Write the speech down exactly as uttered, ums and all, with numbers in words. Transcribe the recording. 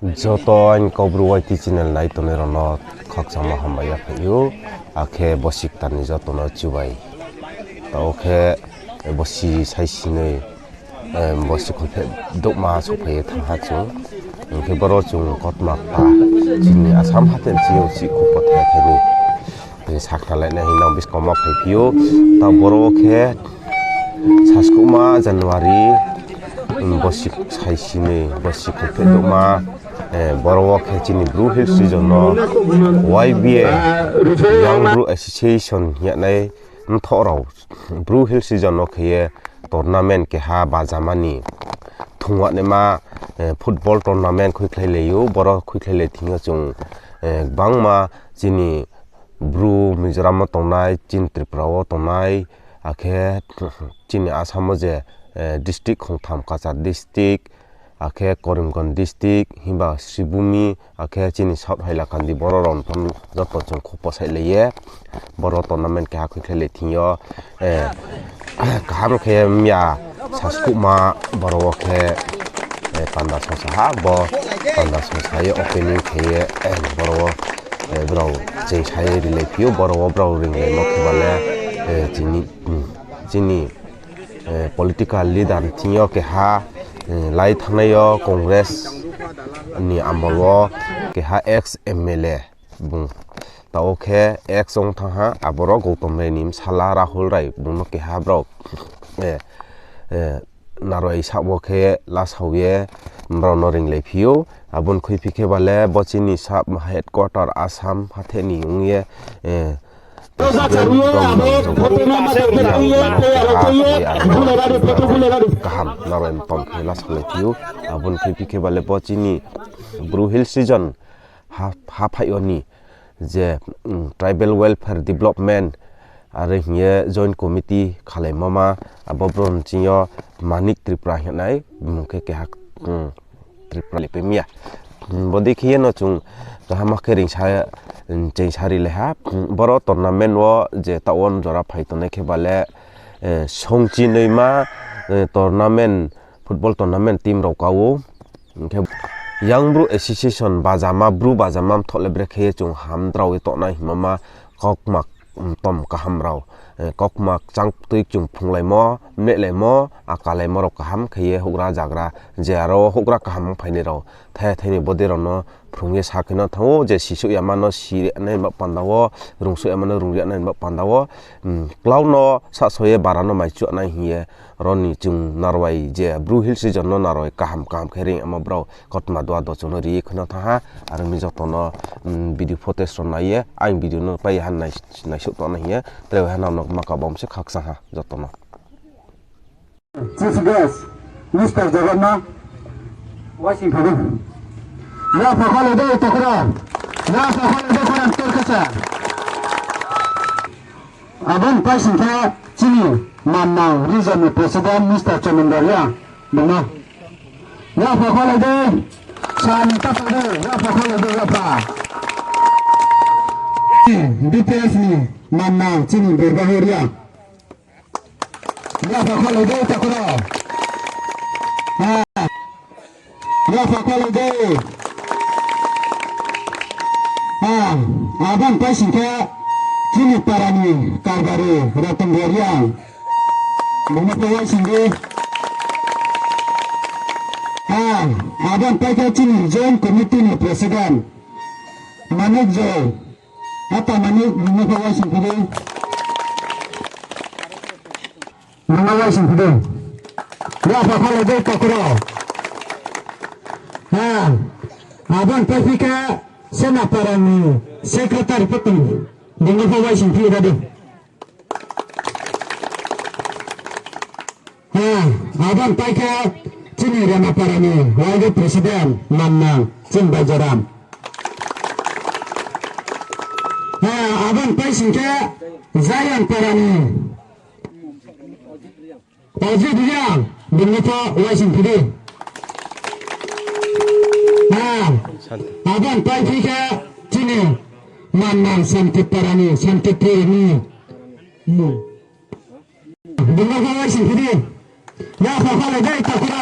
Joto aini Kaubru Y T channel nai tongnai rao no khakchangma hambai ya phai ou, akhe bosi ktar ni joto no chubai. Taoh khe bosi saisinoi, bosi kholpheh douhma souhphai ye thanng ha chung. Hing khe boro chung kotma kta chini Assam hathe chini uchih khupo thai thai ni sakhnalainai hing nang buskang ma phaiphi ou. Taoh boro wo khe saskuhma January, bosi saisinoi, bosi kholpheh douhma, boro wo khe chini Bru Hills Region no Y B A, Young Bru Association hing yagnai mthoh rao Bru Hills Region no khe ye tournament keha bajama ni thungwanaima, football tournament khuikhlailai ou, boro khuikhlailai thing yo chung gbangma chini Bru Mizoram wo tongnai, chini Tripura wo tongnai, akhe chini Assam wo je district khongtham, Cachar district, akhe Karimganj district, himba Sribhumi, akhe chini South Hailakandi, boro rao no joto chung khupo saihlai ye, boro tournament keha khuikhlailai thing yo, kaham khe mya saskuhma boro wo khe panda songsa ha, bo panda songsa ye opening khe ye, boro wo brao chengsa ye rilaiphi ou, boro wo brao ringlaimo khe ba le, chini political leader thing yo keha, lai thanngnai yo Congress ni amol wo keha ex M L A bung. Taoh khe ex ong thanng ha, aboro Gautam Rai ni bsala Rahul Rai bung no keha brao naroi sah wo khe lasao ye brao no ringlaiphi ou. Abo ni khuiphi khe ba le bo chini sub headquarter Assam hathe ni ong ye, kaham naroi mtom khe lasaolaiphi ou. Abo ni khuiphi khe ba le bo chini Bru Hills Region haphaih yo ni je Tribal Welfare Development are hing ye Joint Committee khalaimo ma, abo brouh ni ching yo Manik Tripura hing yagnai bung khe keha Tripura le pemia. Bodei khe ye no chung kaham khe ringsa, chengsa rilai ha. Boro tournament wo je taoh wo jora phai tongnai khe ba le, songchi noima tournament, football tournament team rao ka ou. Hing khe Young Bru Association bajama, Bru bajama mthoh le brekhe ye chung hamdrao ye tongnai hingmo ma, kaukma mtom kaham rao, kaukma kchang tui chung phrunglaimo, mlehlaimo, akalaimo rao kaham khe ye houhgra zagra, je aro houhgra kaham ongphainai rao, thai thai ni bodei rao no phrung ye sa khe no thanng ou, je sisouh yama no si ri nai ba panda wo, rungsouh yama no rung ri nai ba panda wo, klau no sahso ye bara no mai chuanai hing ye, aro ni chung narwai je Bru Hills Region no narwai kaham kaham khe ring yamo brao kautma dua do chung no ri ye khe no thanng ha, aro mi joto no video footage rao nai ye, ang video no pai ha naisouh tongnai hing ye, tre ha nang no ma kabam se khakchang ha joto no. Chief guest, Mister Jagannath, waising phai di. Yapha khalai dei takra. Yapha khalai dei khorang tor kasa. Abo ni paising khe chini Mannang region ni president Mister Chomindor Reang bung no. Yapha khalai dei. Sani tapa dei, yapha khalai dei, yapha. B P F ni Mannang chini Birbaho Reang. Yapha khalai dei takra. Yapha khalai dei. Abo ni paising khe chini para ni karbari Ratan Reang. Bung no pho waising di. Abo ni pai khe chini joint committee ni president Manik Joy. Ata Manik, bung no pho waising phi di. Bung no waising phi di. Yapha khalai dei takra. Abo ni paiphi khe Senapara ni secretary pho tong. Bung no pho waising phi di. Abo ni pai khe chini Renapara ni Y D president Mannang chini Baijaram. Abo ni paising khe Zayan para ni Ajit Reang, bung no pho waising phi di. Abo ni paiphi khe chini Mannang Santi para ni Santi Pur ni. Bung no pho waising phi di. Yapha khalai dei takra.